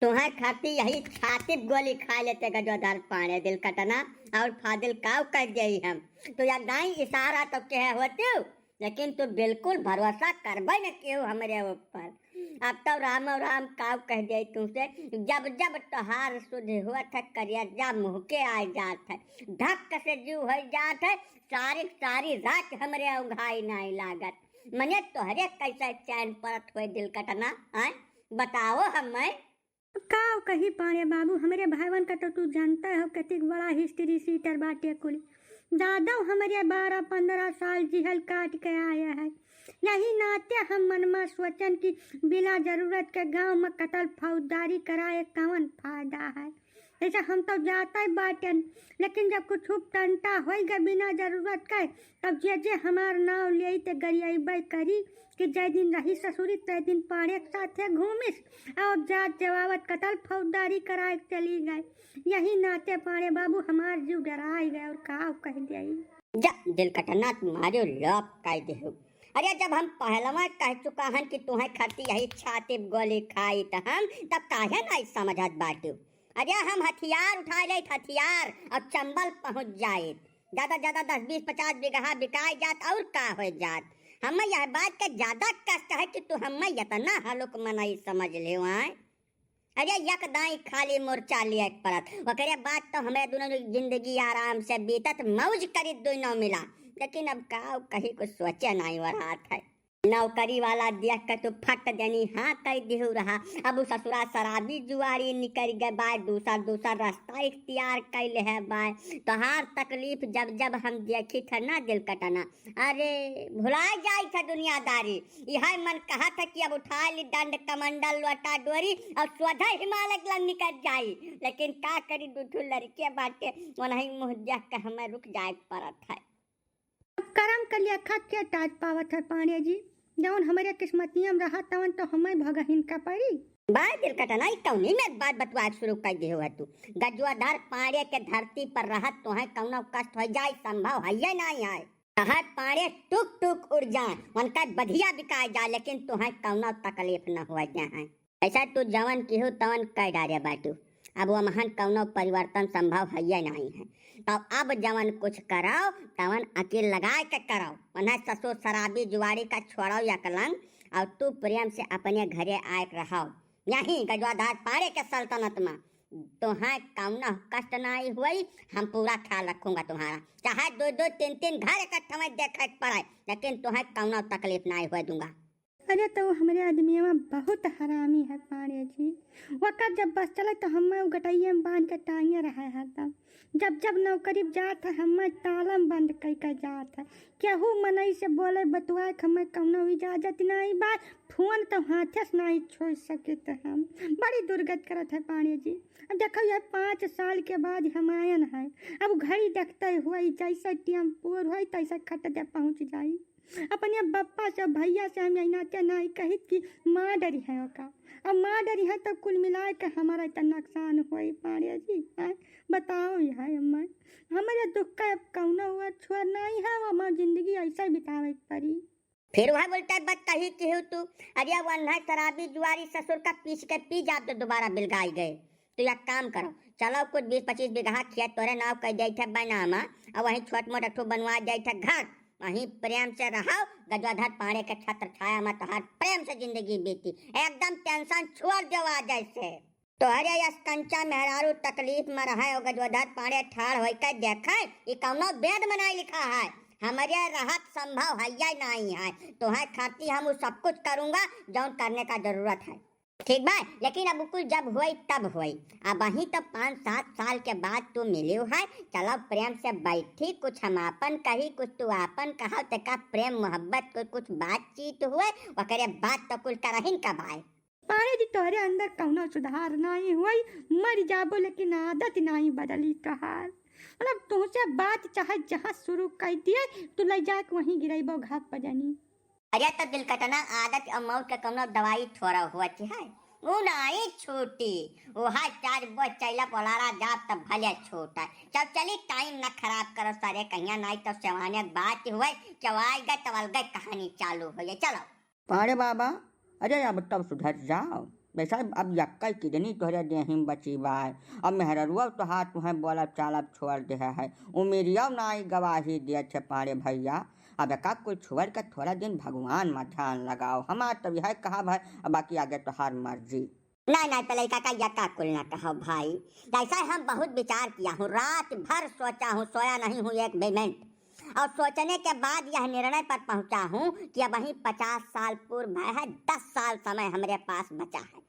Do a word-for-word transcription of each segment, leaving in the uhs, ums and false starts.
तुहैं खाती यही छाती पे गोली खाइ लेते गजोधर पाड़े दिल कटना, और फादिल काउ कह देई हम। तो या दाई इशारा तो कहे होते हो, लेकिन तू बिल्कुल भरोसा करबे न केहू हमरे ऊपर। अब तो रामो राम काउ कह देई तुमसे, जब जब तोहार सुध होत है करेजा मुँह के आइ जात है, धक से जीव होइ जात है, सारी सारी रात हमरे उघाई नाहीं लागत। मने तोहरे कैसे चैन परत होए दिल कटना, आय? बताओ हमें। काउ कही पाड़े बाबू, हमरे भाइवन का तो तू जानते हो कतिक बड़ा history sheeter बाटे कुल। दादव हमरे बारह पन्द्रह साल जिहल काट के आए हैं। यही नाते हम मन मा सोचन कि बिना जरूरत के गाँव मा कतल फौजदारी कराए कवन फायदा है। ऐसे हम तो जाते बाटेन, लेकिन जब कुछ उपटंटा होई गए बिना जरूरत के, तब जे जे हमार नाव लेई ते गरियाइबे करी कि जय दिन रही ससुरी तय दिन पाड़े के साथे घूमिस, और जात जवावत कतल फौजदारी कराए के चली गए। यही नाते पाड़े बाबू हमार जीव डराई गए और काउ कह देई। जा दिल कटना तुम्हारे लोप कह देहु। अरे जब हम पहलवा कह चुका हन कि तुहैं खाती यही छाती पे गोली खाइत हम, तब काहे नाहीं समझत बाटू? अरे हम हथियार उठाइ लेइत हथियार और चंबल पहुँच जाइत। ज्यादा ज्यादा दस बीस पचास बीघा बिकाइ जात और का होइ जात। हमें यह बात का ज्यादा कष्ट है कि तू हमें इतना हलुक मनई समझ लेउ, आय। अरे एक दाई खाली मोर्चा लिया के परत, ओकरे बाद तो हमरे दुनों जिंदगी आराम से बीतत, मौज करित दुनों मिला। लेकिन अब काउ कही कुछ सोचे नाहीं वरात है। नौकरी वाला देख के तू फट देनी हाँ कह दिहु रहा। अब उ ससुरा शराबी जुआरी निकल गए बाय, दूसर दूसर रास्ता इख्तियार कइ लेहे बाय। तोहार तकलीफ जब जब हम देखी थे ना दिल कटना, अरे भुलाइ जाई थे दुनियादारी। यह मन कहत है कि अब उठाइ ली दंड कमंडल लोटा डोरी और सोझा हिमालय के लंग निकल जाई। लेकिन का करी, दू ठो लड़के बाटे, उन्हीं मुँह देख के हमें रुक जाए के परत है। अब करम के लेखा के टाट पावत है पांड़े जी, जौन हमरे किस्मतिया में रहा तवन तो हमें भगहिन का पड़ी। बाय दिल कटना, ई कौनी में बात बतुआ शुरू कर दियो है तू। गजोधर पांड़े के धरती पर रहत तोहे कौनो कष्ट हो जाए, संभव है ये नहीं है। तोहे पांड़े टुक टुक उड़ जाए, उनका बधिया बिकाए जाए, लेकिन तोहे कौनो तकलीफ न हो जाए। ऐसा तू जवन किहू तवन कह डारे बाटू। अब वमहन कौनो परिवर्तन संभव हइये नाहीं है। तो अब जवन कुछ करौ, तवन अकिल लगाए के करौ। उन्हें ससुर शराबी जुआड़ी का छोड़ौ यकलंग, और तू प्रेम से अपने घरे आए के रहौ। यहीं गजोधर पांड़े के सल्तनत में तोहें कौनो कष्ट नाहीं हुई, हम पूरा ख्याल रखूंगा तुम्हारा। चाहे दो दो तीन तीन घर इकट्ठा में देखे के पड़े, लेकिन तोहें कौनो तकलीफ नाहीं हुए दूंगा। अरे, तो हमरे आदमिया बहुत हरामी है पांड़े जी। वकर जब बस चले तो हमें उ गटैया में बांध के टांगे रहे हरदम। जब जब नौकरी पे जात है, हमें ताला में बंद कई के जात है। केहू मनई से बोले बतुआए के हमें कौनो इजाजत नाहीं बा। फोन तो हाथे से नाहीं छोड़ सकित हम। बड़ी दुर्गत करत है पांड़े जी। अब देखो, ये पाँच साल के बाद हम आयन है। अब घड़ी देखते हुए जैसे टेम्पुर होई, तैसे खट दे पहुँच जाई। अपने बप्पा से, भैया से हम यही नाते नाहीं कहित कि मार डरी है ओका। अब मार डरी है तो कुल मिलाए के हमारा इतना नुकसान होई पांड़े जी, हैं? बताओ यह अम्मा, हमारे दुख का अब कौनो हुआ छोर नाहीं है, वो हमार जिंदगी ऐसा ही बितावे के पड़ी। फिर वह बोलता है, बत कही कि हो तू, अरे वन्हा शराबी जुआरी ससुर का पीस के पी जाब तो दोबारा बिलगाई गए। तो एक काम करो, चलो कुछ बीस पच्चीस बीघा खेत तोरे नाव कर दे थे बैनामा, और वहीं छोट मोट एक ठो बनवा दे थे घर, वहीं प्रेम से रहो। गजोधर पांड़े के छत्र छाया में तोहार प्रेम से जिंदगी बीती, एकदम टेंशन छोड़ दो आज से। तोहरे यस कंचा मेहरारू तकलीफ में रहे, ओ गजोधर पांड़े ठाड़ होई के देखे, ई कौनो वेद में नाहीं लिखा है। हमरे रहत संभव हइये नाहीं है। तोहे खाती हम उ सब कुछ करूंगा जौन करने का जरूरत है। ठीक बा, लेकिन अब कुल जब होई तब होई। अबहीं तो पाँच सात साल के बाद तू मिलियो है, चलो प्रेम से बैठी, कुछ हम आपन कही, कुछ तू आपन कहा, तेका प्रेम मोहब्बत को कुछ बातचीत हुए, ओकरे बाद तो कुल करहिन का बाय। पांड़े जी, तोहरे अंदर कौनो सुधार नाहीं हुई, मर जाबो लेकिन आदत नाहीं बदली तोहार। मतलब तुहसे बात चाहे जहाँ शुरू कर दिए, तू ले जाके वहीं गिरैबो घात पर जानी। अरे तो दिल कटना, आदत और मौत के कौनो दवाई थोड़ा होत है, उ नाहीं छूटी। ओहा चार बो चैला पोलारा जाब तब भले छूटा। चल चली, टाइम न खराब करो सारे कहिया, नाहीं तो सेवाने बात हुए, चवाई गए तब अलगे कहानी चालू हो जाए। चलो। पांड़े बाबा, अरे अब तब सुधर जाओ। वैसे अब यक्का किडनी तोहरे देही में बची बाय। अब मेहररुआ तोहार तुहें बोलब चालब छोड़ देहे है। उमिरिया नाई गवाही देत है पाड़े भैया। अब एका कुल छोड़ के थोड़ा दिन भगवान में ध्यान लगाओ। हमार तो यह कहा भाई, अब बाकी आगे तोहार मर्जी। नहीं, नहीं, पहले काका यक्का कुल ना कहो भाई। जैसा हम बहुत विचार किया हूँ, रात भर सोचा हूँ, सोया नहीं हूँ एक भी मिनट। और सोचने के बाद यह निर्णय पर पहुँचा हूँ कि अब वहीं पचास साल पूर्व भय है, दस साल समय हमरे पास बचा है।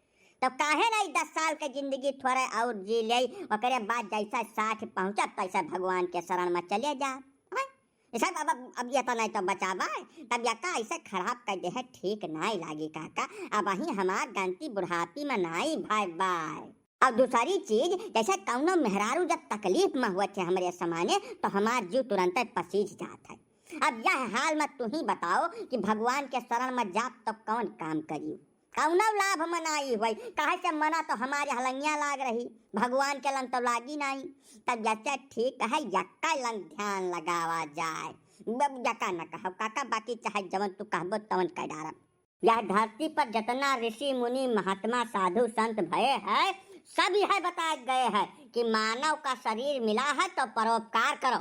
तब काहे नहीं दस साल के जिंदगी थोड़े और जी ले, ओकरे बाद जैसा साठ पहुँचब तैसा भगवान के शरण में चले जा। हैं? ये सब अब, अब, अब ये तो नहीं तो बचाबा, तब यक्का ऐसे खराब कर दे है, ठीक नहीं लागी काका। अब वहीं हमार गलती बुढ़ापी में नहीं भाई बाय। और दूसरी चीज, जैसे कौनो मेहरारू जब तकलीफ में हुए थे हमरे समाने, तो हमार जीव तुरंत पसीज जात है। अब यह हाल में तू ही बताओ कि भगवान के शरण में जाब तो कौन काम करी? कौनो लाभ में नाई होई, काहे से मना तो हमारे हलंगिया लाग रही, भगवान के लन तो लागी नाई। तब जैसे ठीक है, यक्का लन ध्यान लगावा जाए। अब यक्का न कहो काका, बाकी चाहे जवन तू कहबो तवन कह डारब। यह धरती पर जितना ऋषि मुनि महात्मा साधु संत भये है, सब यह बताए गए है कि मानव का शरीर मिला है तो परोपकार करो।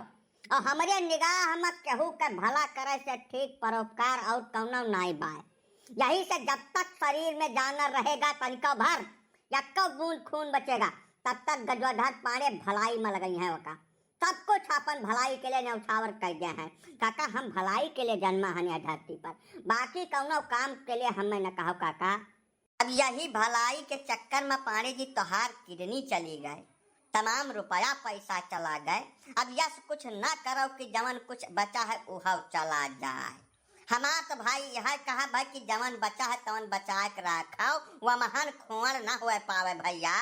और हमरे निगाह में केहू के भला करे से ठीक परोपकार और कौनो नाई बाय। यही से जब तक शरीर में जानवर रहेगा तनिको भर, यक्को बूंद खून बचेगा, तब तक गजोधर पांड़े भलाई में लगई हैं ओका। सब कुछ अपन भलाई के लिए न्यौछावर कर दिया है। काका, हम भलाई के लिए जन्मा हन यह धरती पर, बाकी कौनो काम के लिए हमें न कहो काका। अब यही भलाई के चक्कर में पांड़े जी तोहार किडनी चली गए, तमाम रुपया पैसा चला गए। अब यस कुछ न करो कि जवन कुछ बचा है उहव चला जाए। हमार तो भाई यह कहा भाई कि जवन बचा है तवन बचाए के रखो, वमहन खोड़ न होए पावे भैया।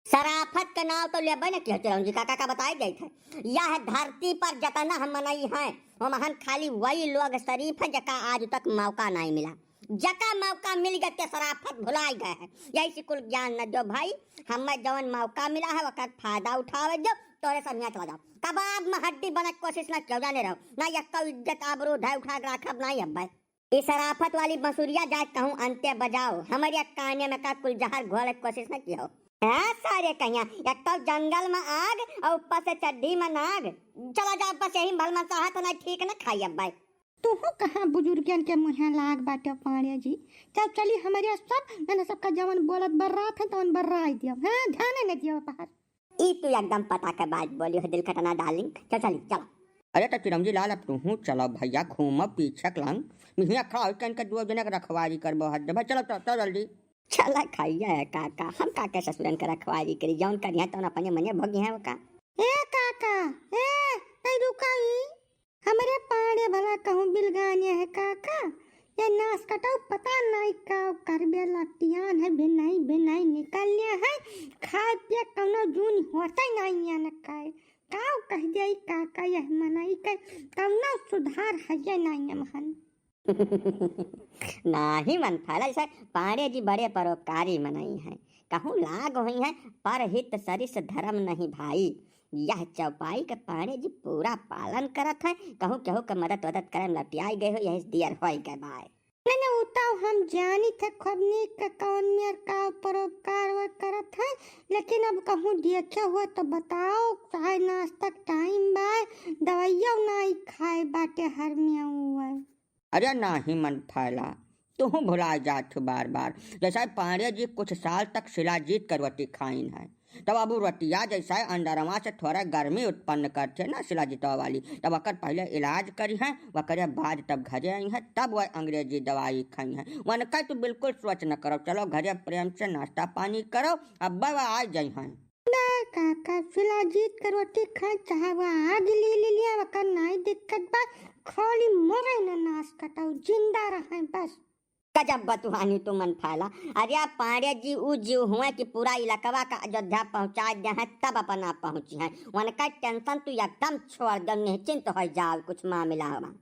शराफत के नाव तो लेबे न किहो चिरौंजी काका, का बताए जाइत है। यह धरती पर जतना हम मनई हैं, वमहन खाली वही लोग शरीफ है जका आज तक मौका नहीं मिला। जका मौका मिल गए ते शराफत भुलाई गए है। यही से कुल ज्ञान न दो भाई, हमें जवन मौका मिला है ओकर फायदा उठावे दो। तोरे सब यहाँ चला जाओ, कबाब में हड्डी बने के कोशिश न क्यों जाने रहो, ना यक्को इज्जत आबरू धै उठा के रखब नहीं अब भाई। ई शराफत वाली बंसुरिया जाए कहूँ अंत्य बजाओ, हमरे काने में का कुल जहर घोले के कोशिश न किहो। हाँ सारे कहिया, एक तो जंगल में आग और ऊपर से चड्ढी में नाग। चला जाओ बस यही भल मनसाहत होना ठीक न खाई अब भाई। तुहू कहाँ बुजुर्गन के मुँहे लाग बाटे पांड़े जी। चल चली हमरे सब, मैंने सबका जवन बोलत बर्रात है तवन बर्राई दियो। हाँ ध्यान न दियो बाहर। ई तू एकदम पता के बात बोली हो दिल कटना डार्लिंग। चल चली चल। अरे तो चिरौंजी लाल अब तुहू चलो भैया, घूमो पीछे के लंग। मिहिया खड़ा होके इनके दो जने के रखवारी करबो हर जगह। चलो तो, तो जल्दी। चला खाइया है काका, हम काके ससुरन के रखवारी करी, जौन करिया तौन अपने मने भोगी है ओका। ए काका, ए, तै रुका ई। हमरे पाड़े भला कहूँ बिलगाने है काका, ये नास कटाऊ पता नहीं का करबे लतियान है, बिनाई बिनाई निकल लिया है, खाए पिए कौनो जून होते नहीं है न खाए। काऊ कह दे काका यह मनई के कौनो सुधार है ये नहीं है महन। नाही मन फैला, जैसे पांड़े जी बड़े परोपकारी मनई हैं, कहूँ लाग हुई हैं, पर हित सरिस धर्म नहीं भाई। यह चौपाई के पांड़े जी पूरा पालन करत हैं, कहूँ केहू के मदद वदद करे में लटियाई गए हो, यही दियर होई गए बाय। मैंने उताव हम जानी थे खूब नीक के कौन मेर का परोपकार वे करत हैं, लेकिन अब कहूँ देखे हुए तो बताओ, चाय नाश्ता के टाइम बाय, दवाइया नाई खाए बाटे हर में हुए। अरे नाही मन फैला, तुहूँ भुला जात हो बार बार। जैसा पांड़े जी कुछ साल तक शिलाजीत के रोटी खाइन है, तब अब उ रोटिया जैसा अंडरवा से थोड़ा गर्मी उत्पन्न करते ना शिलाजीतवा वाली, तब ओकर पहले इलाज करी हैं, ओकरे बाद तब घरे आई हैं, तब वह अंग्रेजी दवाई खाई हैं। वनका तू बिल्कुल सोच न करो, चलो घरे प्रेम से नाश्ता पानी करो, अब वह आ जाई हैं। नहीं काका, शिलाजीत के रोटी खाए चाहे वह आग ले ले लिया, ओकर नाई दिक्कत बा, खाली मरे न नास कटाऊ, जिंदा रहे बस। गजब बतुआनी तू मन फैला। अरे पांड़े जी उ जीव हुए कि पूरा इलाकवा का अयोध्या पहुंचा दे हैं, तब अपना पहुंची हैं। उनका टेंशन तू एकदम छोड़ दे, निश्चिंत हो जाओ, कुछ मामला हवा।